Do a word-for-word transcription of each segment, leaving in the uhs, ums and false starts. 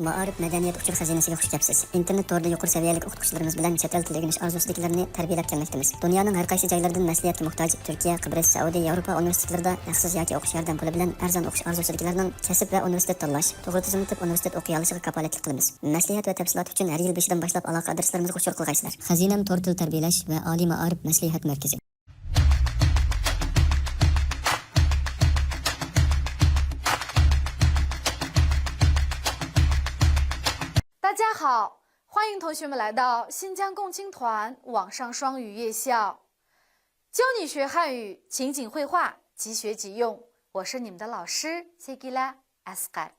مائارىپ مەدەنىيەت ئۇچۇر خەزىنىسىگە خۇش كەپسىز. ئىنتېرنېت تورىدا يۇقىرى سەۋىيەلىك ئوقۇتقۇچىلىرىمىز بىلەن چەت ئەل تىلى ئۆگىنىش ئارزۇسىدىكىلەرنى تەربىيەلەپ كەلمەكتىمىز. دۇنيانىڭ ھەر قايسى جايلىرىدىن مەسلىھەتكە موھتاج تۈركىيە، قىبرىس، سەئۇدى، ياۋروپا ئۇنىۋېرسىتېتلىرىدا ھەقسىز ياكى ئوقۇش ياردەم پۇلى بىلەن ئەرزان ئوقۇش ئارزۇسىدىكىلەرنىڭ كەسىپ ۋە ئۇنىۋېرسىتېت تاللاش، توغرا تىزىملىتىپ ئۇنىۋېرسىتېت ئوقۇيالىشىغا كاپالەتلىك قىلىمىز. مەسلىھەت ۋە تەپسىلات ئۈچۈن ھەر يىل بېشىدىن باشلاپ ئالاقە ئادرېسلىرىمىزغا ئۇچۇر قىلغايسىلەر. خەزىنەم تور تىل تەربىيەلەش ۋە ئالىي مائارىپ مەسلىھەت مەركىزى. 大家好，欢迎同学们来到新疆共青团网上双语夜校，教你学汉语，情景会话，即学即用。我是你们的老师谢吉拉阿斯盖。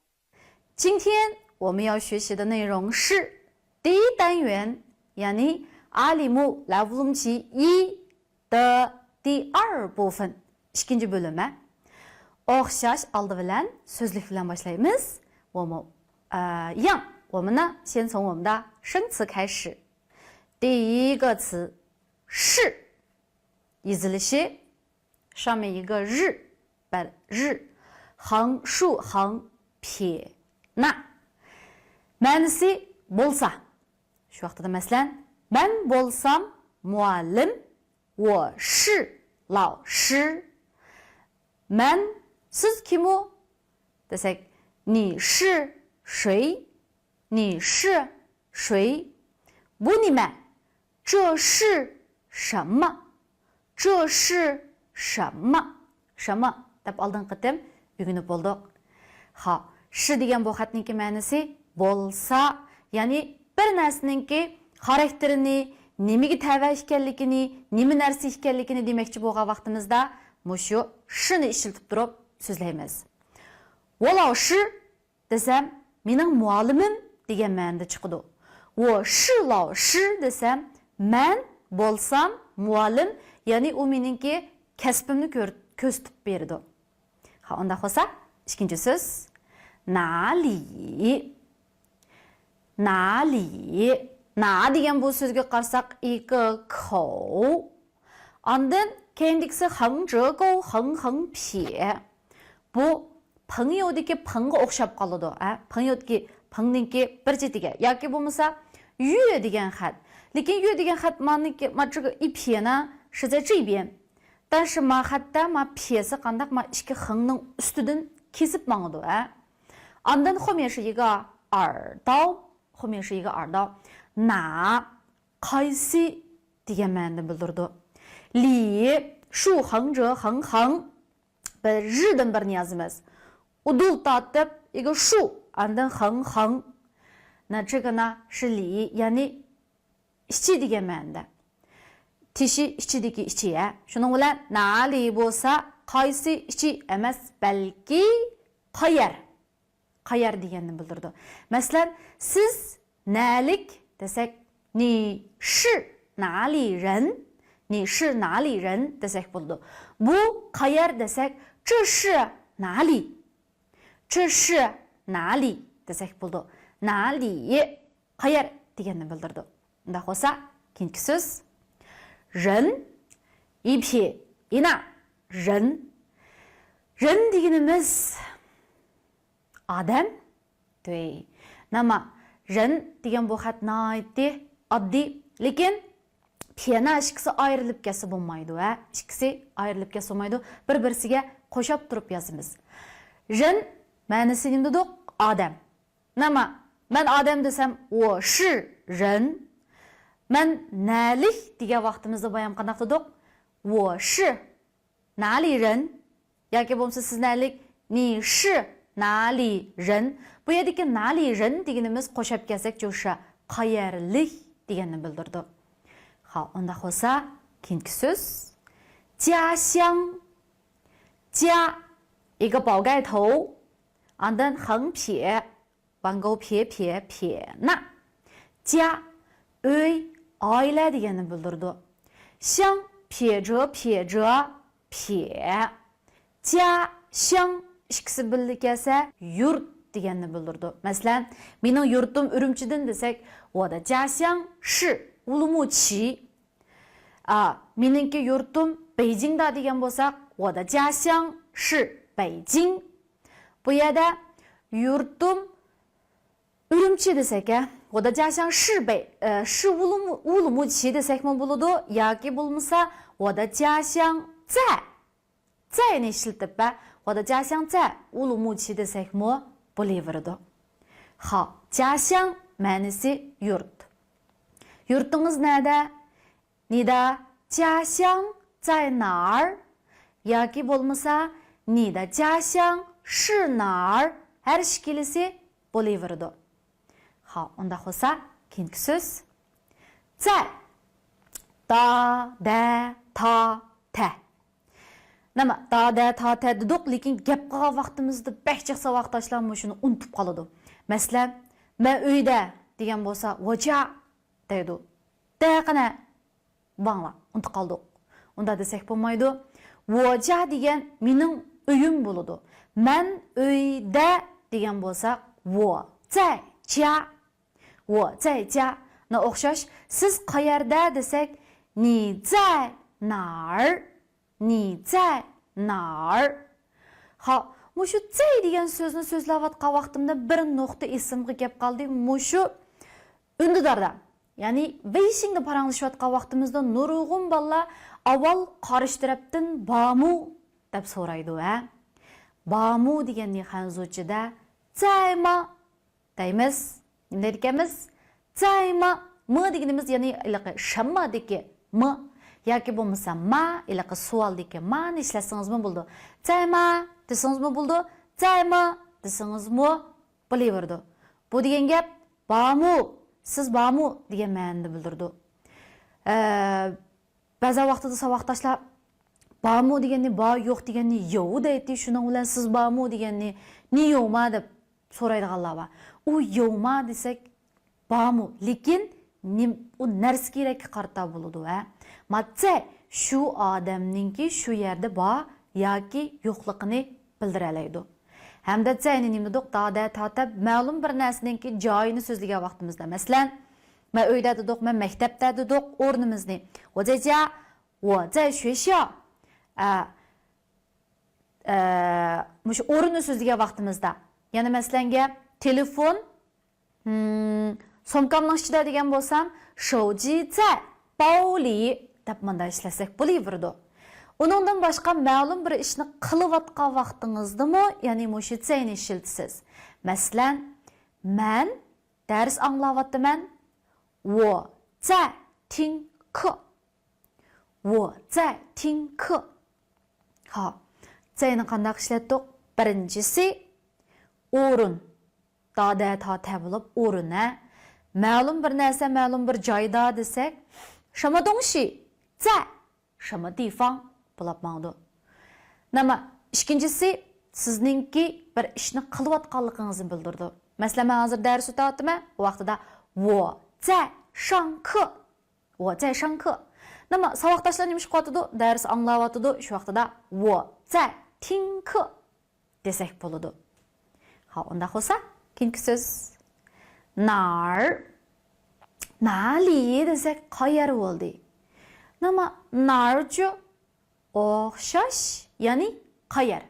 今天我们要学习的内容是第一单元，يعني ئالىي مو لەۋلۇمچى ئى 的第二部分، ئىككىنچى بۆلۈمى. ئوخشاش ئالدى بىلەن سۆزلۈك بىلەن باشلايمىز. 我们，呃，一样，我们呢，先从我们的生词开始。第一个词，是， يېزىلىشى، 上面一个日، بەل، 日. 横竖横撇捺. مەنىسى بولسا. شۇ ۋاقتىدا مەسىلەن، مەن بولسام مۇئەللىم، 我是老师. مەن، سىز كىم ئۇ دېسەك، 你是谁؟ 你是谁؟ بۇ نېمە؟ 这是什么؟ 这是什么？ 什么 دەپ ئالدىنقى قېتىم ئۆگىنىپ بولدۇق. خا، 是 دېگەن بۇ خەتنىڭكى مەنىسى بولسا، يەنى بىر نەرسىنىڭكى خاراكتېرىنى، نېمىگە تەۋە ئىكەنلىكىنى، نېمە نەرسە ئىكەنلىكىنى دېمەكچى بولغان ۋاقتىمىزدا مۇشۇ 是 نى ئىشلىتىپ تۇرۇپ سۆزلەيمىز. 我老师 دېسەم، مېنىڭ مۇئەللىمىم دېگەن مەنىدە چىقىدۇ. 我是老师 دېسەم، مەن بولسام مۇئەللىم، يەنى ئۇ مېنىڭكى كەسپىمنى كۆر-، كۆرسىتىپ بېرىدۇ. ھا، ئۇنداق بولسا، ئىككىنچى سۆز، 哪里؟ 哪里؟ 哪 دېگەن بۇ سۆزگە قارىساق، 一个口. ئاندىن كەينىدىكىسى 横折钩، 横横撇. بۇ 朋友دىكى 朋غا ئوخشاپ قالىدۇ. ھە؟ 朋友دىكى 朋نىڭكى بىر چېتىگە ياكى بولمىسا 越 دېگەن خەت. لېكىن 越 دېگەن خەت مانىڭكى، 这个一撇呢是在这边. 但是 ما خەتتە ما 撇سى قانداق، ما ئىككى 横نىڭ ئۈستىدىن كېسىپ ماڭىدۇ. ھە؟ ئاندىن 后面是一个耳刀، 后面是一个耳刀. 哪 قايسى دېگەن مەنىنى بىلدۈرىدۇ. 礼، 竖横折横横. بىز 日 دىن بىرنى يازىمىز. ئۇدۇل تارتىپ، 一个竖، ئاندىن 横横. 那这个呢是礼، يەنى ئىچى دېگەن مەنىدە. تىشى ئىچىدىكى ئىچى، ھە. شۇنىڭ بىلەن 哪里 بولسا قايسى ئىچى ئەمەس، بەلكى قايەر. قايەر دېگەننى بىلدۈرىدۇ. مەسىلەن، سىز نەلىك دېسەك، 你是哪里人؟ 你是哪里人 دېسەك بولىدۇ. بۇ قايەر دېسەك، 这是哪里؟ 这是哪里 دېسەك بولىدۇ. 哪里 قايەر دېگەننى بىلدۈرىدۇ. ئۇنداق بولسا، كېيىنكى سۆز، 人، 一撇一捺، 人. 人 دېگىنىمىز ئادەم. 对. 那么، 人 دېگەن بۇ خەت ناھايىتى ئاددىي، لېكىن 撇捺 ئىككىسى ئايرىلىپ كەتسە بولمايدۇ، ھە؟ ئىككىسى ئايرىلىپ كەتسە بولمايدۇ. بىر-بىرسىگە قوشاپ تۇرۇپ يازىمىز. 人 مەنىسى نېمە دېدۇق؟ ئادەم. 那么، مەن ئادەم دېسەم، 我是人. مەن نەلىك دېگەن ۋاقتىمىزدا بايام قانداق دېدۇق؟ 我是 哪里人 ياكى بولمىسا سىز نەلىك، 你是哪里人. بۇ يەردىكى 哪里人 دېگىنىمىز قوشاپ كەلسەك، 就是 قايەرلىك دېگەننى بىلدۈرىدۇ. خا، ئۇنداق بولسا، كېيىنكى سۆز، 家乡. 家، 一个宝盖头، ئاندىن 横撇، 横撇撇捺. 家، ئۆي، ئائىلە دېگەننى بىلدۈرىدۇ. 乡، 撇折撇折 پې. 家乡 ئىككىسى بىللە كەلسە، يۇرت دېگەننى بىلدۈرىدۇ. مەسىلەن، مېنىڭ يۇرتۇم ئۈرۈمچىدىن دېسەك، 我的家乡是乌鲁木齐. ئا، مېنىڭكى يۇرتۇم بېيجىڭدا دېگەن بولساق، 我的家乡是北京. بۇ يەردە يۇرتۇم چى دېسەك، ھە، 我的家乡是北، ئە، 是乌鲁木، 乌鲁木齐 دېسەكمۇ بولىدۇ، ياكى بولمىسا 我的家乡在، 在 نى ئىشلىتىپ، ھە، 我的家乡在乌鲁木齐 دېسەكمۇ بولۇۋېرىدۇ. خا، 家乡 مەنىسى يۇرت. يۇرتىڭىز نەدە؟ 你的家乡在哪儿 ياكى بولمىسا 你的家乡是哪儿 ھەر ئىككىلىسى بولۇۋېرىدۇ. خا، ئۇنداق بولسا كېيىنكى سۆز 在. 大، دە، 大، تە. نېمە، 大، دە، 大، تە دېدۇق، لېكىن گەپ قىلغان ۋاقتىمىزدا بەك جىق ساۋاقداشلار مۇشۇنى ئۇنتۇپ قالىدۇ. مەسىلەن، مەن ئۆيدە دېگەن بولسا 我家 دەيدۇ. 在 قېنى؟ باڭلا، ئۇنتۇپ قالدۇق. ئۇنداق دېسەك بولمايدۇ. 我家 دېگەن مېنىڭ ئۆيۈم بولىدۇ. مەن ئۆيدە دېگەن بولساق 我在家. 我在家. 那 ئوخشاش، سىز قەيەردە دېسەك 你在哪儿؟ 你在哪儿؟ ھا، مۇشۇ 在 دېگەن سۆزنى سۆزلەۋاتقان ۋاقتىمدا بىر نۇقتا ئېسىمگە كەپ قالدى. مۇشۇ ئۈندىداردا، يەنى ۋېيشىڭدا پاراڭلىشىۋاتقان ۋاقتىمىزدا نۇرغۇن بالىلار ئاۋۋال قارشى تەرەپتىن بارمۇ دەپ سورايدۇ، ھە؟ بارمۇ دېگەننى خەنزۇچىدا 在吗 دەيمىز. نېمە دەيدىكەنمىز؟ 在吗؟ ما دېگىنىمىز يەنى ھېلىقى 什么 دىكى 么 ياكى بولمىسا 吗، ھېلىقى سوئالدىكى 吗 نى ئىشلەتسىڭىزمۇ بولىدۇ. 在吗 دېسىڭىزمۇ بولىدۇ. 在吗 دېسىڭىزمۇ بولۇۋېرىدۇ. بۇ دېگەن گەپ بارمۇ، سىز بارمۇ دېگەن مەنىنى بىلدۈرىدۇ. ئە، بەزى ۋاقتىدا ساۋاقداشلار بارمۇ دېگەننى بار، يوق دېگەننى 有 دەيتتى، شۇنىڭ بىلەن سىز بارمۇ دېگەننى 你有吗 دەپ سورايدىغانلار بار. ئۇ 有吗 دېسەك بارمۇ، لېكىن نېم-، ئۇ نەرسە كېرەككە قارىتا بولىدۇ، ھە. 在 شۇ ئادەمنىڭكى شۇ يەردە بار ياكى يوقلۇقىنى بىلدۈرەلەيدۇ. ھەمدە 在 نى نېمە دېدۇق؟ 大، 得، 大، 得 مەلۇم بىر نەرسىنىڭكى جايىنى سۆزلىگەن ۋاقتىمىزدا، مەسىلەن، مەن ئۆيدە دېدۇق، مەن مەكتەپتە دېدۇق، ئورنىمىزنى 我在家، 我在学校. ئە، ئە، مۇشۇ ئورۇننى سۆزلىگەن ۋاقتىمىزدا، يەنە مەسىلەنگە، تېلېفون، ھىم، سومكامنىڭ ئىچىدە دېگەن بولسام، 手机在包里 دەپ مۇنداق ئىشلەتسەك بولۇۋېرىدۇ. ئۇنىڭدىن باشقا مەلۇم بىر ئىشنى قىلىۋاتقان ۋاقتىڭىزدىمۇ، يەنى مۇشۇ 在 نى ئىشلىتىسىز. مەسىلەن، مەن دەرس ئاڭلاۋاتىمەن، 我在听课. 我在听课. ھا، 在 نى قانداق ئىشلەتتۇق؟ بىرىنچىسى، ئورۇن. 大، 得، 得، 得 بولۇپ، ئورۇن، ھە. مەلۇم بىر نەرسە، مەلۇم بىر جايدا دېسەك، 什么东西在什么地方 بولاپ ماڭىدۇ. نېمە، ئىككىنچىسى، سىزنىڭكى بىر ئىشنى قىلىۋاتقانلىقىڭىزنى بىلدۈرىدۇ. مەسىلەن، مەن ھازىر دەرس ئۆتۈۋاتىمەن، بۇ ۋاقتىدا 我在上课. 我在上课. نېمە، ساۋاقداشلار نېمە ئىش قىلىۋاتىدۇ؟ دەرس ئاڭلاۋاتىدۇ. شۇ ۋاقتىدا 我在听课 دېسەك بولىدۇ. ھا، ئۇنداق بولسا، كېيىنكى سۆز. 哪儿؟ 哪里 دېسەك، قايەر بولدى؟ نېمە، 哪儿 چۇ؟ ئوخشاش، يەنى قايەر؟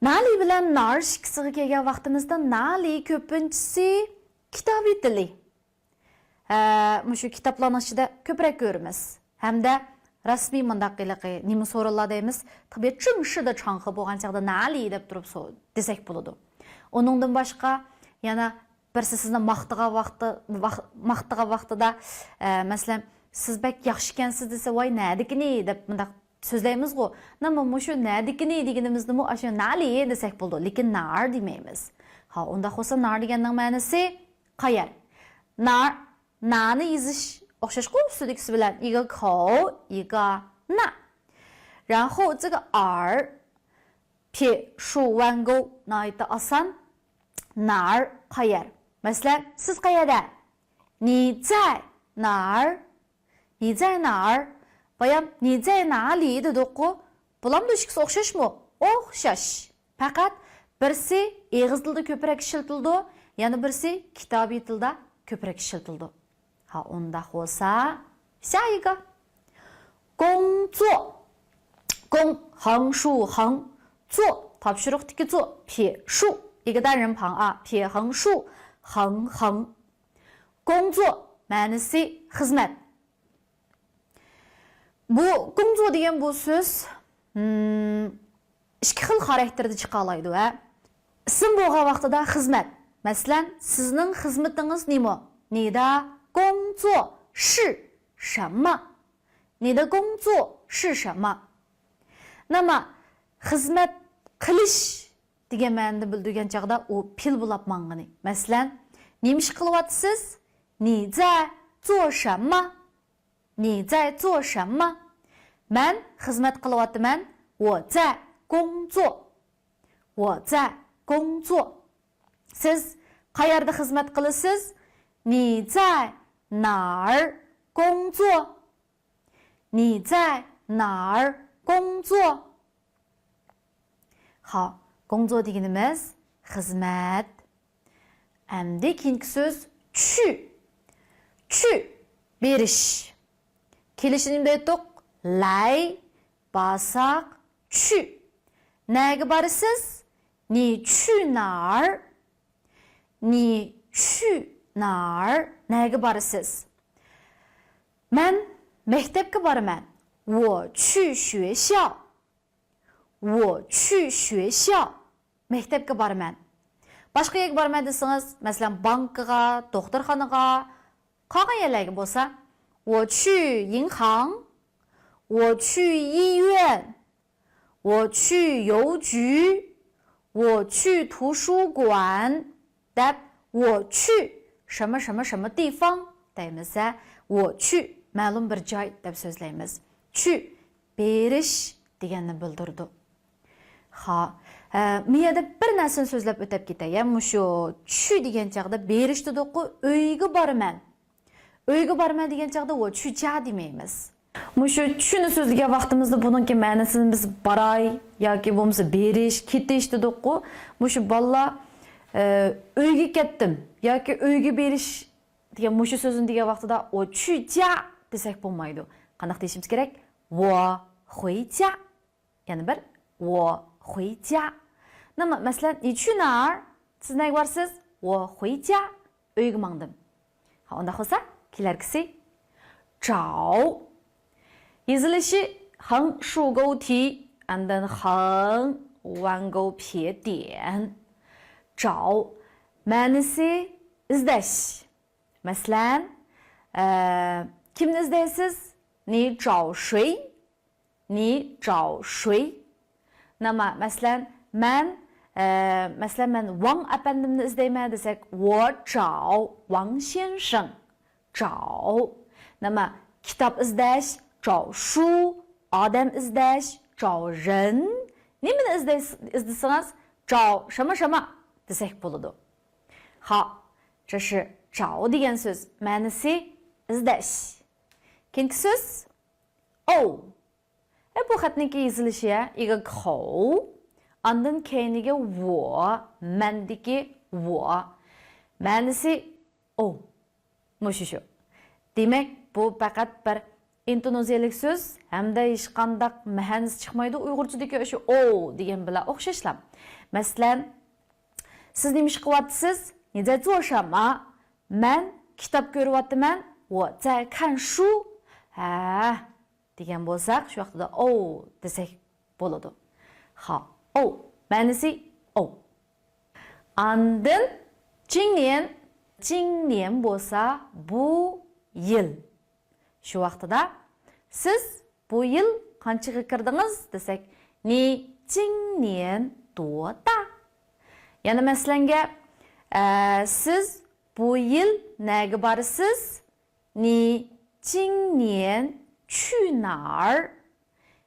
哪里 بىلەن 哪儿 ئىككىسىگە كەلگەن ۋاقتىمىزدا 哪里 كۆپىنچىسى كىتابىي تىلى. ھە، مۇشۇ كىتابلارنىڭ ئىچىدە كۆپرەك كۆرىمىز. ھەمدە رەسمىي مۇنداق ھېلىقى نېمە سورۇنلار دەيمىز، تېخى بىر 正式的场合 بولغان چاغدا 哪里 دەپ تۇرۇپ سو-، دېسەك بولىدۇ. ئۇنىڭدىن باشقا يەنە بىرسى سىزنى ماختىغان ۋاقتى، ۋاق-، ماختىغان ۋاقتىدا، ئە، مەسىلەن، سىز بەك ياخشى ئىكەنسىز دېسە، ۋاي، نەدىكىنى دەپ مۇنداق سۆزلەيمىزغۇ. نېمە مۇشۇ نەدىكىنى دېگىنىمىزنىمۇ ئاشۇ 哪里 دېسەك بولىدۇ، لېكىن 哪儿 دېمەيمىز. ھا، ئۇنداق بولسا 哪儿 دېگەننىڭ مەنىسى قايەر؟ 哪儿، 哪 نى يېزىش ئوخشاشقۇ ئۈستىدىكىسى بىلەن، 一个口，一个 那. 然后这个 儿، 撇竖弯钩 ناھايىتى ئاسان. 哪儿 قايەر؟ مەسىلەن، سىز قەيەردە؟ 你在哪儿؟ 你在哪儿؟ بايام 你在哪里 دېدۇققۇ؟ بۇلامدۇ ئىككىسى ئوخشاشمۇ؟ ئوخشاش. پەقەت بىرسى ئېغىز تىلدا كۆپرەك ئىشلىتىلىدۇ، يەنە بىرسى كىتابىي تىلدا كۆپرەك ئىشلىتىلىدۇ. ھا، ئۇنداق بولسا، 下一个. 工作. 工، 横竖横. 作، تاپشۇرۇقتىكى 作. 撇竖، 一个单人旁 ئا، 撇横竖. خاڭ خاڭ. 工作 مەنىسى خىزمەت. بۇ 工作 دېگەن بۇ سۆز، مم، ئىككى خىل خاراكتېردا چىقالايدۇ، ھە. ئىسىم بولغان ۋاقتىدا خىزمەت. مەسىلەن، سىزنىڭ خىزمىتىڭىز نېمە؟ 你的工作是什么؟ 你的工作是什么؟ نېمە؟ خىزمەت قىلىش دېگەن مەنىنى بىلدۈرگەن چاغدا ئۇ پېئىل بولاپ ماڭغىنى. مەسىلەن، نېمە ئىش قىلىۋاتىسىز؟ 你在做什么؟ 你在做什么؟ مەن خىزمەت قىلىۋاتىمەن. 我在工作. 我在工作. سىز قەيەردە خىزمەت قىلىسىز؟ 你在哪儿工作؟ 你在哪儿工作؟ ھا، 工作 دېگىنىمىز خىزمەت. ئەمدى كېيىنكى سۆز 去. 去، بېرىش. كېلىشىنى بىلدۇق. 来، بارساق، 去. نەگە بارىسىز؟ 你去哪儿؟ 你去哪儿؟ نەگە بارىسىز؟ مەن مەكتەپكە بارىمەن. 我去学校. 我去学校. مەكتەپكە بارىمەن. باشقا يەرگە بارىمەن دېسىڭىز، مەسىلەن، بانكىغا، دوختۇرخانىغا، قالغان يەرلەرگە بولسا، 我去银行. 我去医院. 我去邮局. 我去图书馆. دەپ، 我去什么什么什么地方 دەيمىز ھە. 我去 مەلۇم بىر جاي دەپ سۆزلەيمىز. 去 بېرىش دېگەننى بىلدۈرىدۇ. ھا، ئە، مۇ يەردە بىر نەرسىنى سۆزلەپ ئۆتەپ كېتەي، يا، مۇشۇ 去 دېگەن چاغدا بېرىش دېدۇققۇ، ئۆيگە بارىمەن. ئۆيگە بارىمەن دېگەن چاغدا 我去家 دېمەيمىز. مۇشۇ 去نى سۆزلىگەن ۋاقتىمىزدا بۇنىڭكى مەنىسىنى بىز باراي ياكى بولمىسا بېرىش، كېتىش دېدۇققۇ. مۇشۇ بالىلار، ئە، ئۆيگە كەتتىم ياكى ئۆيگە بېرىش دېگەن مۇشۇ سۆزنى دېگەن ۋاقتىدا 我去家 دېسەك بولمايدۇ. قانداق دېيىشىمىز كېرەك؟ 我回家. يەنە بىر، 我回家. نېمە، مەسىلەن، 你去哪儿؟ سىز نەگە بارىسىز؟ 我回家. ئۆيگە ماڭدىم. ھا، ئۇنداق بولسا، كېلەركىسى 找. يېزىلىشى 横竖勾体، ئاندىن 横弯勾撇点. 找. مەنىسى ئىزدەش. مەسىلەن، ئە، كىمنى ئىزدەيسىز؟ 你找谁؟ 你找谁؟ نېمە، مەسىلەن، مەن، ئە، مەسىلەن، مەن ۋاڭ ئەپەندىمنى ئىزدەيمەن دېسەك، 我找王先生. 找. نېمە، كىتاب ئىزدەش، 找书. ئادەم ئىزدەش، 找人. نېمىنى ئىزدەيس-، ئىزدىسىڭىز، 找什么什么 دېسەك بولىدۇ. ھا، 这是找 دېگەن سۆز، مەنىسى ئىزدەش. كېيىنكى سۆز، 哦. ئە، بۇ خەتنىڭكى يېزىلىشى، 一个口، ئاندىن كەينىگە 我، مەندىكى 我. مەنىسى 哦. مۇشۇ شۇ. دېمەك، بۇ پەقەت بىر ئىنتونېزىيەلىك سۆز ھەمدە ھېچقانداق مەنىسى چىقمايدۇ. ئۇيغۇرچىدىكى شۇ 哦 دېگەن بىلەن ئوخشاشلا. مەسىلەن، سىز نېمە ئىش قىلىۋاتىسىز؟ 你在做什么؟ مەن كىتاب كۆرۈۋاتىمەن. 我在看书. ھە، دېگەن بولساق، شۇ ۋاقتىدا 哦 دېسەك بولىدۇ. ھا، 哦 مەنىسى 哦. ئاندىن 今年، 今年 بولسا بۇ يىل. شۇ ۋاقتىدا سىز بۇ يىل قانچىغا كىردىڭىز دېسەك، 你今年多大؟ يەنە مەسىلەنگە، ئە، سىز بۇ يىل نەگە بارىسىز؟ 你今年去哪儿？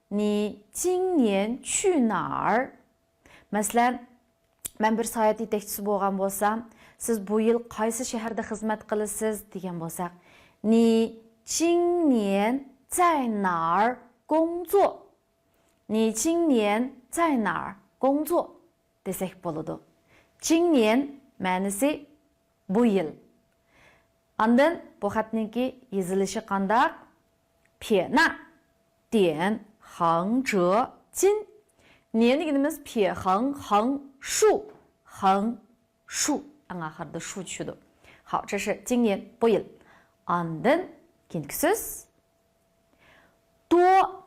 你今年去哪儿？ مەسىلەن، مەن بىر ساياھەت يېتەكچىسى بولغان بولسام، سىز بۇ يىل قايسى شەھەردە خىزمەت قىلىسىز دېگەن بولساق، 你今年在哪儿工作؟ 你今年在哪儿工作؟ دېسەك بولىدۇ. 今年 مەنىسى بۇ يىل. ئاندىن بۇ خەتنىڭكى يېزىلىشى قانداق؟ 撇捺点横折金. 年 دېگىنىمىز 撇横横竖،横竖. ئەڭ ئاخىرىدا شۇ چۈشىدۇ. 好，这是今年不 يىل. ئاندىن كېيىنكى سۆز. 多.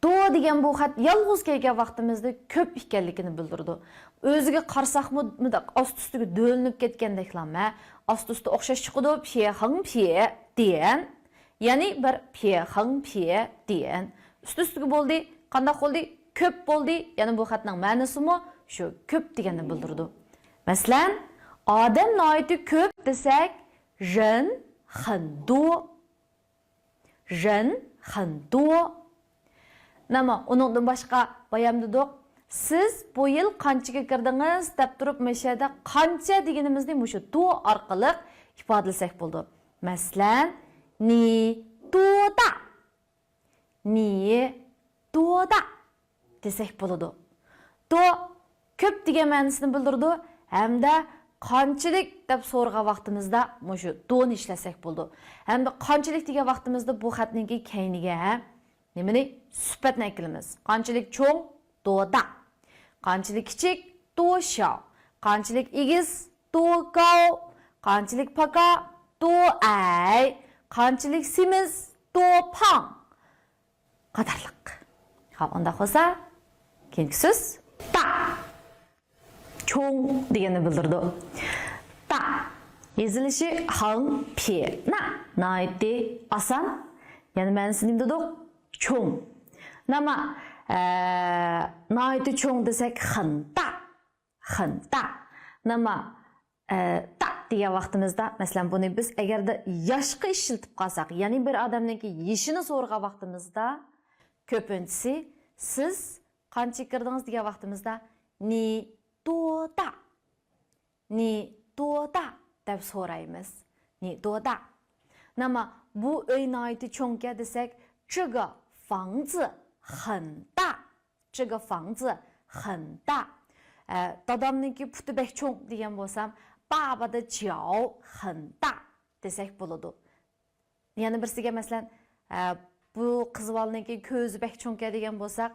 多 دېگەن بۇ خەت يالغۇز كەلگەن ۋاقتىمىزدا كۆپ ئىكەنلىكىنى بىلدۈرىدۇ. ئۆزىگە قارىساقمۇ مۇنداق ئاستى-ئۈستىگە دۆلىنىپ كەتكەندەكلەمە. ئاستى-ئۈستى ئوخشاش چىقىدۇ. 撇横撇 点. يەنى بىر 撇横撇点. ئۈستى-ئۈستىگە بولدى. قانداق بولدى؟ كۆپ بولدى. يەنى بۇ خەتنىڭ مەنىسىمۇ شۇ كۆپ دېگەننى بىلدۈرىدۇ. مەسىلەن، ئادەم ناھايىتى كۆپ دېسەك، 人很多. 人很多. نېمە، ئۇنىڭدىن باشقا بايام دېدۇق، سىز بۇ يىل قانچىگە كىردىڭىز دەپ تۇرۇپ، مۇشۇ يەردە قانچە دېگىنىمىزنى مۇشۇ 多 ئارقىلىق ئىپادىلىسەك بولىدۇ. مەسىلەن، 你多大؟ 你多大 دېسەك بولىدۇ. 多 كۆپ دېگەن مەنىسىنى بىلدۈرىدۇ ھەمدە قانچىلىك دەپ سورىغان ۋاقتىمىزدا مۇشۇ 多 نى ئىشلەتسەك بولىدۇ. ھەمدە قانچىلىك دېگەن ۋاقتىمىزدا بۇ خەتنىڭكى كەينىگە نېمىنى؟ سۈپەتنى ئەكېلىمىز. قانچىلىك چوڭ؟ 多大. قانچىلىك كىچىك؟ 多小. قانچىلىك ئېگىز؟ 多高. قانچىلىك پاكا؟ 多矮. قانچىلىك سېمىز؟ 多胖. قاتارلىق. خاپ، ئۇنداق بولسا، كېيىنكى سۆز 大. چوڭ دېگەننى بىلدۈرىدۇ. 大 يېزىلىشى 横撇捺. ناھايىتى ئاسان. يەنى مەنىسى نېمە دېدۇق؟ چوڭ. نېمە، ئە، ناھايىتى چوڭ دېسەك، 很大. 很大. نېمە، ئە، 大 دېگەن ۋاقتىمىزدا، مەسىلەن، بۇنى بىز ئەگەردە ياشقا ئىشلىتىپ قالساق، يەنى بىر ئادەمنىڭكى يېشىنى سورىغان ۋاقتىمىزدا، كۆپىنچىسى سىز قانچە كىردىڭىز دېگەن ۋاقتىمىزدا، 你多大؟ 你多大 دەپ سورايمىز. 你多大؟ نېمە، بۇ ئۆي ناھايىتى چوڭكەن دېسەك، 这个房子很大. 这个房子很大. ئە، دادامنىڭكى پۇتى بەك چوڭ دېگەن بولسام، 爸爸的脚很大 دېسەك بولىدۇ. يەنە بىرسىگە، مەسىلەن، ئە، بۇ قىز بالىنىڭكى كۆزى بەك چوڭكەن دېگەن بولساق،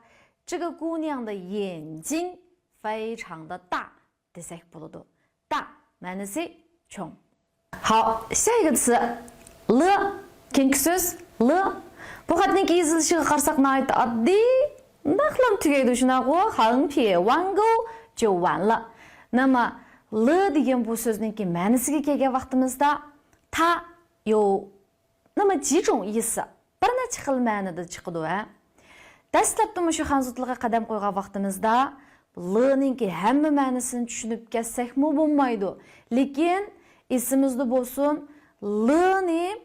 这个姑娘的眼睛非常的大 دېسەك بولىدۇ. 大 مەنىسى چوڭ. 好，下一个词 ل. كېيىنكى سۆز 了. بۇ خەتنىڭكى يېزىلىشىغا قارىساق ناھايىتى ئاددىي. مۇنداقلام تۈگەيدۇ، شۇنداقغۇ؟ 横撇弯钩就完了. نېمە، 了 دېگەن بۇ سۆزنىڭكى مەنىسىگە كەلگەن ۋاقتىمىزدا، 它有 نېمە، 几种意思، بىر نەچچە خىل مەنىدە چىقىدۇ، ھە. دەسلەپتە مۇشۇ خەنزۇ تىلىغا قەدەم قويغان ۋاقتىمىزدا، 了 نىڭكى ھەممە مەنىسىنى چۈشىنىپ كەتسەكمۇ بولمايدۇ. لېكىن ئېسىمىزدە بولسۇن، 了 نى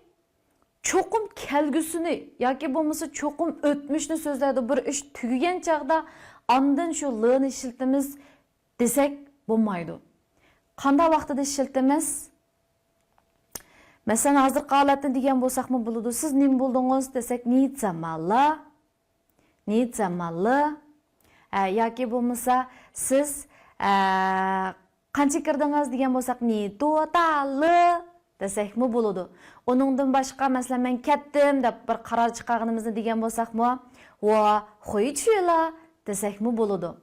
چوقۇم كەلگۈسىنى ياكى بولمىسا چوقۇم ئۆتمۈشنى سۆزلەيدۇ. بىر ئىش تۈگىگەن چاغدا ئاندىن شۇ 了 نى ئىشلىتىمىز دېسەك بولمايدۇ. قانداق ۋاقتىدا ئىشلىتىمىز؟ مەسىلەن، ھازىرقى ھالەتنى دېگەن بولساقمۇ بولىدۇ. سىز نېمە بولدىڭىز دېسەك، 你怎么了؟ 你怎么了؟ ئە، ياكى بولمىسا سىز، ئە، قانچە كىردىڭىز دېگەن بولساق، 你多大了 دېسەكمۇ بولىدۇ. ئۇنىڭدىن باشقا، مەسىلەن، مەن كەتتىم دەپ بىر قارار چىقارغىنىمىزنى دېگەن بولساقمۇ، 我回去了 دېسەكمۇ بولىدۇ.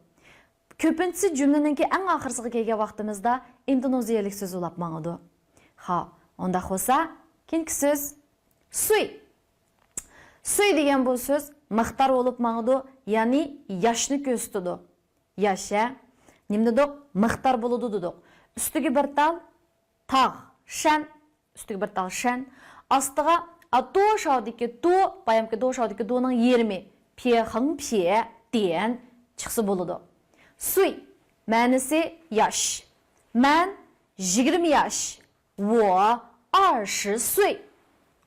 كۆپىنچىسى جۈملىنىڭكى ئەڭ ئاخىرسىغا كەلگەن ۋاقتىمىزدا ئىنتونوزىيەلىك سۆز بولاپ ماڭىدۇ. خا، ئۇنداق بولسا، كېيىنكى سۆز 岁. 岁 دېگەن بۇ سۆز مىقدار بولۇپ ماڭىدۇ، يەنى ياشنى كۆرسىتىدۇ. ياش، ھە؟ نېمە دېدۇق؟ مىقدار بولىدۇ دېدۇق. ئۈستىگە بىر تال تاغ، شەن، ئۈستىگە بىر تال شەن. ئاستىغا، ئا، 多少دىكى 多، بايامقى 多少دىكى 多 نىڭ يېرىمى، 撇横撇点 چىقسا بولىدۇ. 岁 مەنىسى ياش. مەن يىگىرمە ياش. 我二十岁.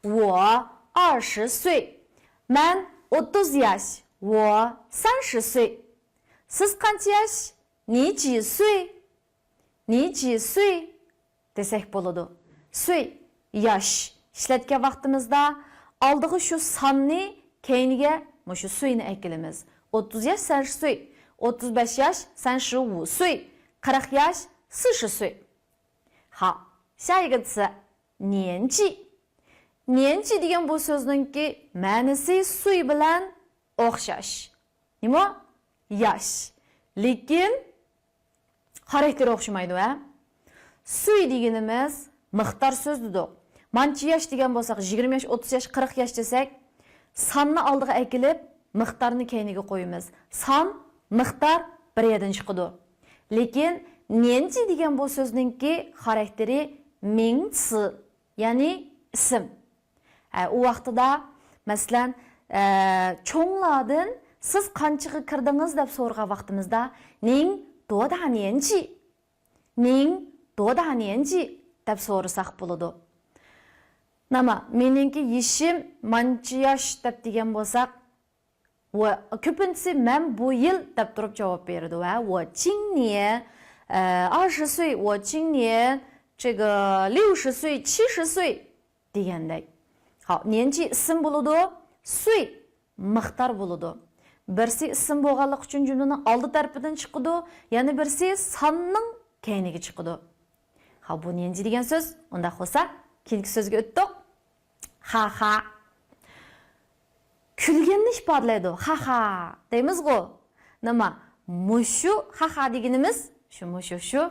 我二十岁. مەن ئوتتۇز ياش. 我三十岁. سىز قانچە ياش؟ 你几岁؟ 你几岁؟ دېسەك بولىدۇ. 岁، ياش ئىشلەتكەن ۋاقتىمىزدا ئالدىغا شۇ ساننى، كەينىگە مۇشۇ 岁نى ئەكېلىمىز. ئوتتۇز ياش، 三十岁. ئوتتۇز بەش ياش، 三十五岁. قىرىق ياش، 四十岁. 好，下一个词，年纪. 年纪 دېگەن بۇ سۆزنىڭكى مەنىسى 岁 بىلەن ئوخشاش. نېمە؟ ياش. لېكىن خاراكتېرى ئوخشىمايدۇ، ھە؟ سۈي دېگىنىمىز مىقدار سۆزلىدۇق. مانچە ياش دېگەن بولساق، يىگىرمە ياش، ئوتتۇز ياش، قىرىق ياش دېسەك، ساننى ئالدىغا ئەكېلىپ، مىقدارنى كەينىگە قويىمىز. سان، مىقدار بىر يەردىن چىقىدۇ. لېكىن نيەنجى دېگەن بۇ سۆزنىڭكى خاراكتېرى مىڭچى، يەنى ئىسىم. ئە، ئۇ ۋاقتىدا، مەسىلەن، ئە، چوڭلاردىن «سىز قانچىغا كىردىڭىز؟» دەپ سورىغان ۋاقتىمىزدا، «نىڭ دودانيەنجى؟ نىڭ دودانيەنجى؟» دەپ سورىساق بولىدۇ. ناما، مېنىڭكى يېشىم مانچە ياش دەپ دېگەن بولساق، ۋە كۆپىنچىسى «مەن بۇ يىل» دەپ تۇرۇپ جاۋاب بېرىدۇ. ۋە 我今年، ئە، 二十岁، 我今年这个六十岁، 七十岁 دېگەندەك. ھا، نيەنجى ئىسىم بولىدۇ، سۈي مىقدار بولىدۇ. بىرسى ئىسىم بولغانلىقى ئۈچۈن جۈملىنىڭ ئالدى تەرىپىدىن چىقىدۇ، يەنە بىرسى ساننىڭ كەينىگە چىقىدۇ. ھا، بۇ نيەنجى دېگەن سۆز. ئۇنداق بولسا، كېيىنكى سۆزگە ئۆتتۇق. خاخا. كۈلگەننى ئىپادىلەيدۇ. خاخا دەيمىزغۇ. نېمە؟ مۇشۇ خاخا دېگىنىمىز شۇ، مۇشۇ، شۇ.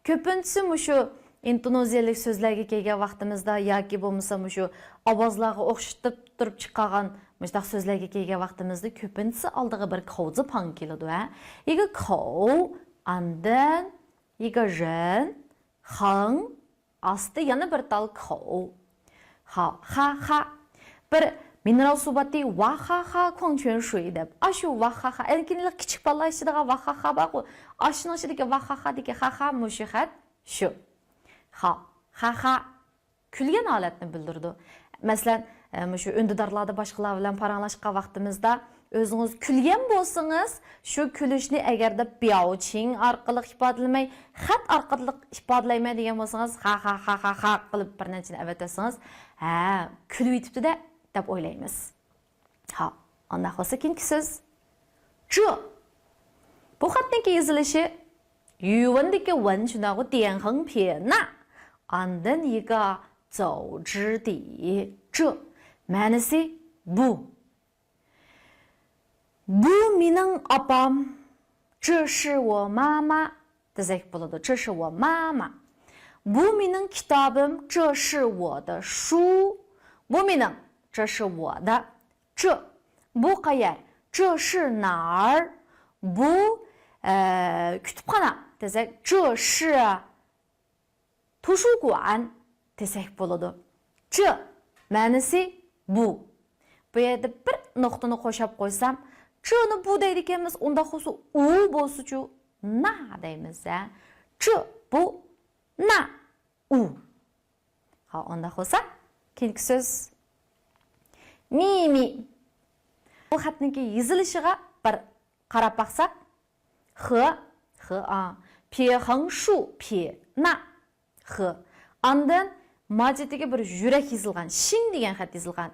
كۆپىنچىسى مۇشۇ ئىنتونېزىيەلىك سۆزلەرگە كەلگەن ۋاقتىمىزدا ياكى بولمىسا مۇشۇ ئاۋازلارغا ئوخشىتىپ تۇرۇپ چىقارغان مۇشۇنداق سۆزلەرگە كەلگەن ۋاقتىمىزدا كۆپىنچىسى ئالدىغا بىر 口字旁 كېلىدۇ، ھە؟ 一个口، ئاندىن 一个人، 很، ئاستى يەنە بىر تال 口. خا، خا، خا. بىر مىنېرال سۇ باتتى، ۋاخاخا 矿泉水 دەپ. ئاشۇ ۋاخاخا، ئەنكىنلا كىچىك بالىلار ئىچىدىغان ۋاخاخا بارغۇ. ئاشۇنىڭ ئىچىدىكى ۋاخاخادىكى خاخا مۇشۇ خەت شۇ. خا، خاخا. كۈلگەن ھالەتنى بىلدۈرىدۇ. مەسىلەن، ئە، مۇشۇ ئۈندىدارلاردا باشقىلار بىلەن پاراڭلاشقان ۋاقتىمىزدا، ئۆزىڭىز كۈلگەن بولسىڭىز، شۇ كۈلۈشنى ئەگەردە بياۋچىڭ ئارقىلىق ئىپادىلىمەي، خەت ئارقىلىق ئىپادىلەيمەن دېگەن بولسىڭىز، خا، خا، خا، خا، خا قىلىپ بىر نەچچىنى ئەۋەتەتسىڭىز، ھە، كۈلۈۋېتىپتۇ-دە، دەپ ئويلايمىز. ھا، ئانداق بولسا كېيىنكى سۆز. جې. بۇ خەتنىڭكى يېزىلىشى يۈۋەندىكى ۋەن شۇنداقغۇ، ديەنخېڭ پيېنا. ئاندىن يىگا زاۋجىدى. جې. مەنىسى بۇ. بۇ مېنىڭ ئاپام. 这是我妈妈 دېسەك بولىدۇ. 这是我妈妈. بۇ مېنىڭ كىتابىم. 这是我的书. بۇ مېنىڭ. 这是我的. 这. بۇ قەيەر؟ 这是哪儿؟ بۇ، ئە، كۇتۇپخانا دېسەك، 这是图书馆 دېسەك بولىدۇ. 这 مەنىسى بۇ. بۇ يەردە بىر نۇقتىنى قوشاپ قويسام، 这نى 不 دەيدىكەنمىز، ئۇنداق بولسا ئۇ بولسىچۇ؟ 那 دەيمىز، ھە. 这 بۇ، 那 ئۇ. ھا، ئۇنداق بولسا، كېيىنكى سۆز. مىمى. بۇ خەتنىڭكى يېزىلىشىغا بىر قاراپ باقساق. خې، خې، ئا. پيېخېڭ شۇ، پيېنا. خې. ئاندىن ماجىتىگە بىر يۈرەك يېزىلغان، شىڭ دېگەن خەت يېزىلغان.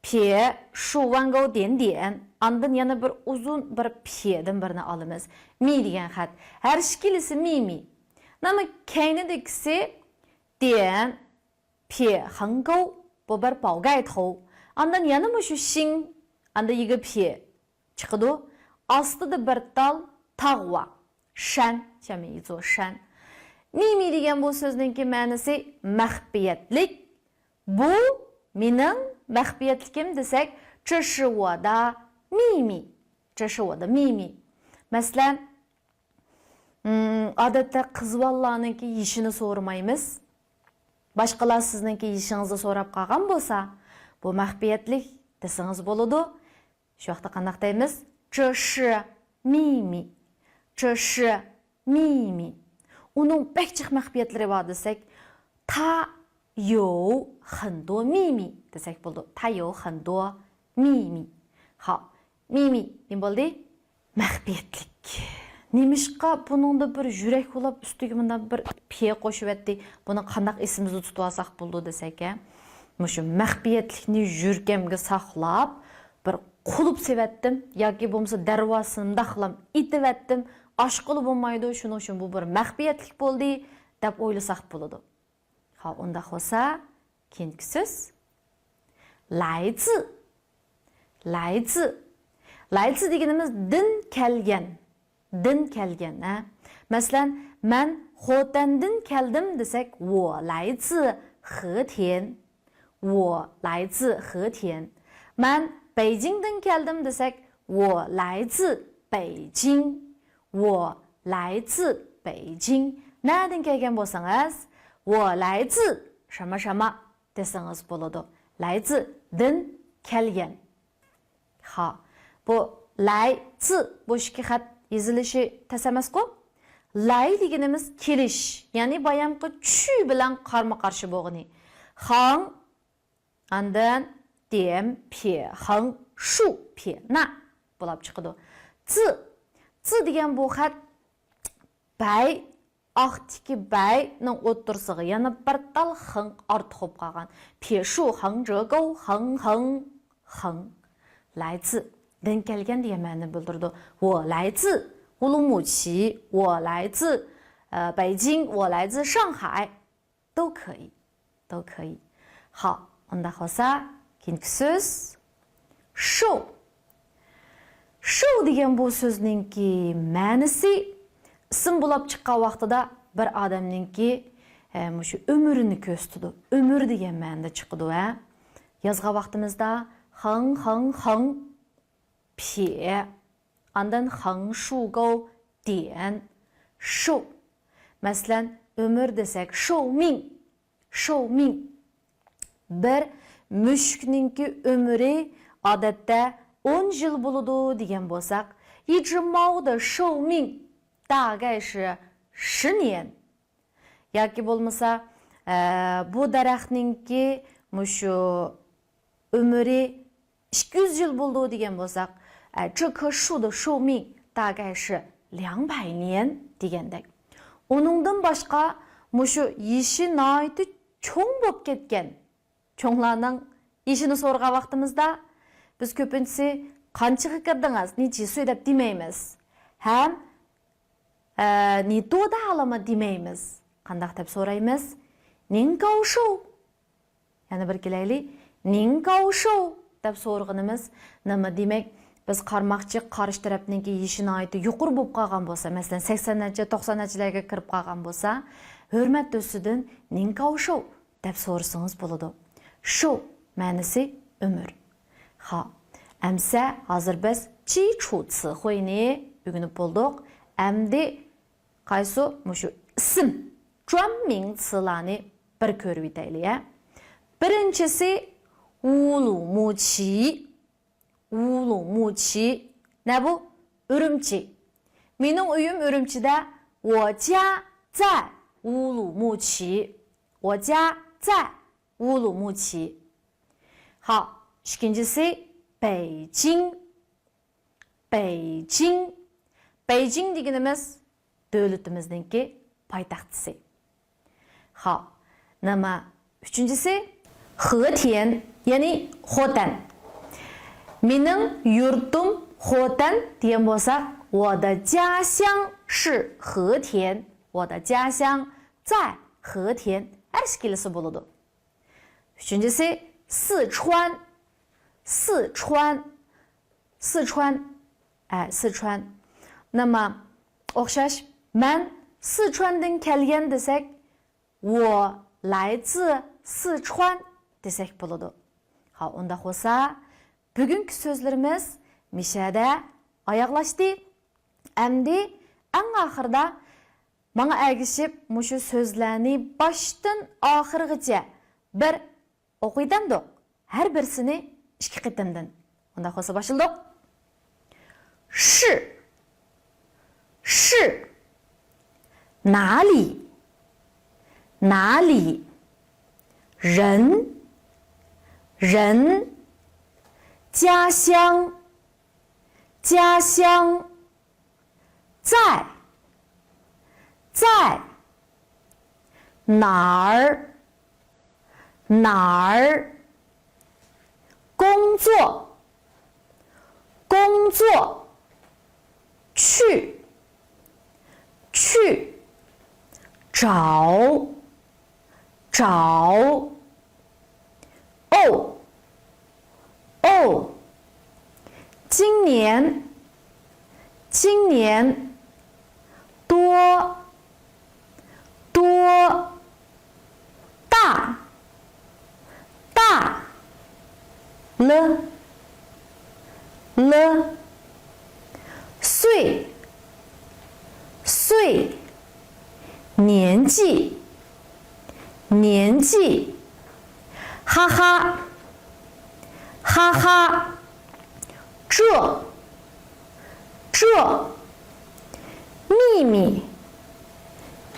پيې، شۇ ۋەنگاۋ دېن دېن. ئاندىن يەنە بىر ئۇزۇن بىر پيېدىن بىرنى ئالىمىز. مى دېگەن خەت. ھەر ئىككىلىسى مىمى. نېمە كەينىدىكىسى دېن، پيې خېڭگاۋ، بۇ بىر پاۋگايتخۇ. ئاندىن يەنە مۇشۇ شىڭ، ئاندىن يىگە پيې چىقىدۇ. ئاستىدا بىر تال تاغ بار. شەن، شەن. مىمى دېگەن بۇ سۆزنىڭكى مەنىسى مەخپىيەتلىك. بۇ مېنىڭ مەخپىيەتلىكىم دېسەك، 这是我的秘密. 这是我的秘密. مەسىلەن، ئىم، ئادەتتە قىز بالىلارنىڭكى يېشىنى سورىمايمىز. باشقىلار سىزنىڭكى يېشىڭىزنى سوراپ قالغان بولسا، بۇ مەخپىيەتلىك دېسىڭىز بولىدۇ. شۇ ۋاقىتتا قانداق دەيمىز؟ 这是秘密. 这是秘密. ئۇنىڭ بەك جىق مەخپىيەتلىرى بار دېسەك، 他有很多秘密 دېسەك بولىدۇ. 他有很多秘密. ھا، مىمى نېمە بولدى؟ مەخپىيەتلىك. نېمىشقا بۇنىڭدا بىر يۈرەك بولاپ، ئۈستىگە مۇنداق بىر پيې قوشۇۋەتتى؟ بۇنى قانداق ئېسىمىزدە تۇتۇۋالساق بولىدۇ دېسەك، ھە؟ مۇشۇ مەخپىيەتلىكنى يۈرىكىمگە ساقلاپ، بىر قۇلۇپ سېلىۋەتتىم ياكى بولمىسا دەرۋازىسىنى مۇنداقلام ئېتىۋەتتىم، ئاچقىلى بولمايدۇ، شۇنىڭ ئۈچۈن بۇ بىر مەخپىيەتلىك بولدى، دەپ ئويلىساق بولىدۇ. ھا، ئۇنداق بولسا، كېيىنكى سۆز. 来自. 来自. 来自 دېگىنىمىز دىن كەلگەن. دىن كەلگەن، ھە. مەسىلەن، مەن خوتەندىن كەلدىم دېسەك، 我来自和田. 我来自和田. مەن بېيجىڭدىن كەلدىم دېسەك، 我来自北京. 我来自北京. نەدىن كەلگەن بولسىڭىز، 我来自 شاما شاما دېسىڭىز بولىدۇ. 来自 دىن كەلگەن. ھا، بۇ 来自 بۇ ئىككى خەت يېزىلىشى تەس ئەمەسقۇ؟ 来 دېگىنىمىز كېلىش، يەنى بايامقى 去 بىلەن قارمۇ قارشى بولغىنى. 横 ئاندىن 点 پې، 横竖 پې، 捺 بولاپ چىقىدۇ. 字، 字 دېگەن بۇ خەت 白 ئاقتىكى 白 نىڭ ئوتتۇرىسىغا يەنە بىر تال 横 ئارتۇق بولۇپ قالغان. 撇竖横折钩 横横横. 来自 دىن كەلگەن دېگەن مەنىنى بىلدۈرىدۇ. 我来自乌鲁木齐، 我来自呃北京，我来自上海. 都可以，都可以. 好， ئۇنداق بولسا، كېيىنكى سۆز 瘦. 瘦 دېگەن بۇ سۆزنىڭكى مەنىسى ئىسىم بولاپ چىققان ۋاقتىدا بىر ئادەمنىڭكى، ئە، مۇشۇ ئۆمرىنى كۆرسىتىدۇ. ئۆمۈر دېگەن مەنىدە چىقىدۇ، ھە. يازغان ۋاقتىمىزدا 横横横 撇 ئاندىن 横竖钩 点 瘦. مەسىلەن، ئۆمۈر دېسەك، 寿命، 寿命. بىر مۈشۈكنىڭكى ئۆمرى ئادەتتە ئون يىل بولىدۇ دېگەن بولساق، 一只猫的寿命大概是十年. ياكى بولمىسا، ئە، بۇ دەرەخنىڭكى مۇشۇ ئۆمرى ئىككى يۈز يىل بولىدۇ دېگەن بولساق، ئە، 这棵树的寿命大概是两百年 دېگەندەك. ئۇنىڭدىن باشقا مۇشۇ يېشى ناھايىتى چوڭ بولۇپ كەتكەن چوڭلارنىڭ يېشىنى سورىغان ۋاقتىمىزدا، بىز كۆپىنچىسى قانچىغا كىردىڭىز، 你几岁 دەپ دېمەيمىز. ھەم، ئە، 你多大了吗 دېمەيمىز. قانداق دەپ سورايمىز؟ 您高寿. يەنە بىر كېلەيلى. 您高寿 دەپ سورىغىنىمىز نېمە دېمەك؟ بىز قارىماقچى قارشى تەرەپنىڭكى يېشى ناھايىتى يۇقىرى بولۇپ قالغان بولسا، مەسىلەن، سەكسەن نەچچە، توقسان نەچچىلەرگە كىرىپ قالغان بولسا، ھۆرمەت تۈسىدىن 您高寿 دەپ سورىسىڭىز بولىدۇ. 寿 مەنىسى ئۆمۈر. ھا، ئەمسە ھازىر بىز 基础词汇نى ئۆگىنىپ بولدۇق. ئەمدى قايسى مۇشۇ ئىسىم، 专名词لارنى بىر كۆرۈۋېتەيلى، ھە. بىرىنچىسى، 乌鲁木齐. 乌鲁木齐. نە بۇ؟ ئۈرۈمچى. مېنىڭ ئۆيۈم ئۈرۈمچىدە. 我家在乌鲁木齐. 我家在乌鲁木齐. ھا، ئىككىنچىسى، 北京. 北京. 北京 دېگىنىمىز دۆلىتىمىزنىڭكى پايتەختىسى. ھا، نېمە؟ ئۈچىنچىسى، 和田، يەنى خوتەن. مېنىڭ يۇرتۇم خوتەن دېگەن بولساق، 我的家乡是和田. 我的家乡在和田. ھەر ئىككىلىسى بولىدۇ. ئۈچىنچىسى، 四川. 四川. 四川. ئە، 四川. نېمە؟ ئوخشاش. مەن 四川دىن كەلگەن دېسەك، 我来自四川 دېسەك بولىدۇ. ھا، ئۇنداق بولسا، بۈگۈنكى سۆزلىرىمىز مىشەدە ئاياغلاشتى. ئەمدى ئەڭ ئاخىرىدا ماڭا ئەگىشىپ مۇشۇ سۆزلەرنى باشتىن ئاخىرغىچە بىر ئوقۇيتەمدۇق؟ ھەر بىرسىنى ئىككى قېتىمدىن. ئۇنداق بولسا باشلىدۇق. 是. 是. 哪里. 哪里. 人. 人. 家乡. 家乡. 在. 在. 哪儿. 哪儿. 工作. 工作. 去. 去. 找. 找. 哦. 哦. 今年. 今年. 多. ل، ل. 岁，岁. 年纪，年纪. 哈哈，哈哈. 这，这。 秘密，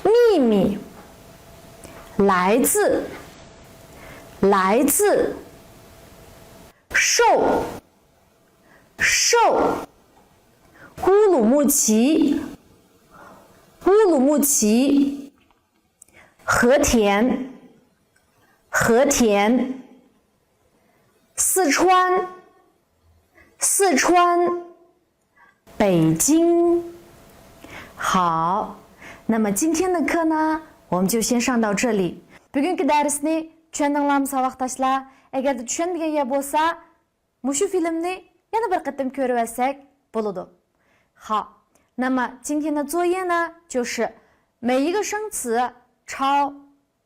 秘密。 来自，来自。 瘦，瘦。 乌鲁木齐，乌鲁木齐。 和田，和田。 四川，四川。 北京。 好，那么今天的课呢，我们就先上到这里. بۈگۈنكى دەرسنى چۈشەندىڭلارمۇ ساۋاقداشلار؟ ئەگەردە چۈشەنمىگەن يەر بولسا، مۇشۇ فىلىمنى يەنە بىر قېتىم كۆرۈۋەتسەك بولىدۇ. 好，那么今天的作业呢，就是每一个生词抄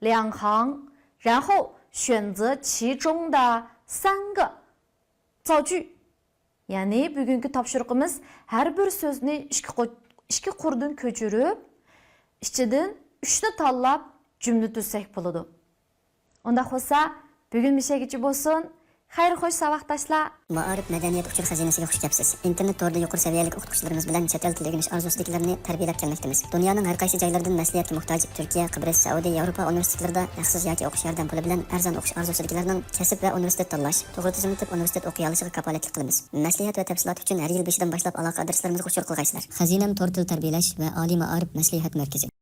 两行，然后选择其中的三个造句. يەنى بۈگۈنكى تاپشۇرۇقىمىز ھەر بىر سۆزنى ئىككى قۇ-، ئىككى قۇردىن كۆچۈرۈپ، ئىچىدىن ئۈچنى تاللاپ جۈملە تۈزسەك بولىدۇ. ئۇنداق بولسا، بۈگۈن مۇشەگىچە بولسۇن. خەير خوش ساۋاقداشلار. مائارىپ مەدەنىيەت ئۇچۇر خەزىنىسىگە خۇش كەپسىز. ئىنتېرنېت تورىدا يۇقىرى سەۋىيەلىك ئوقۇتقۇچىلىرىمىز بىلەن چەت ئەل تىلى ئۆگىنىش ئارزۇسىدىكىلەرنى تەربىيەلەپ كەلمەكتىمىز. دۇنيانىڭ ھەر قايسى جايلىرىدىن مەسلىھەتكە موھتاج تۈركىيە، قىبرىس، سەئۇدى، ياۋروپا ئۇنىۋېرسىتېتلىرىدا ھەقسىز ياكى ئوقۇش ياردەم پۇلى بىلەن ئەرزان ئوقۇش ئارزۇسىدىكىلەرنىڭ كەسىپ ۋە ئۇنىۋېرسىتېت تاللاش، توغرا تىزىملىتىپ ئۇنىۋېرسىتېت ئوقۇيالىشىغا كاپالەتلىك قىلىمىز. مەسلىھەت ۋە تەپسىلات ئۈچۈن ھەر يىل بېشىدىن باشلاپ ئالاقە ئادرېسلىرىمىزغا ئۇچۇر قىلغايسىلەر. خەزىنەم تور تىل تەربىيەلەش ۋە ئالىي مائارىپ مەسلىھەت مەركىزى.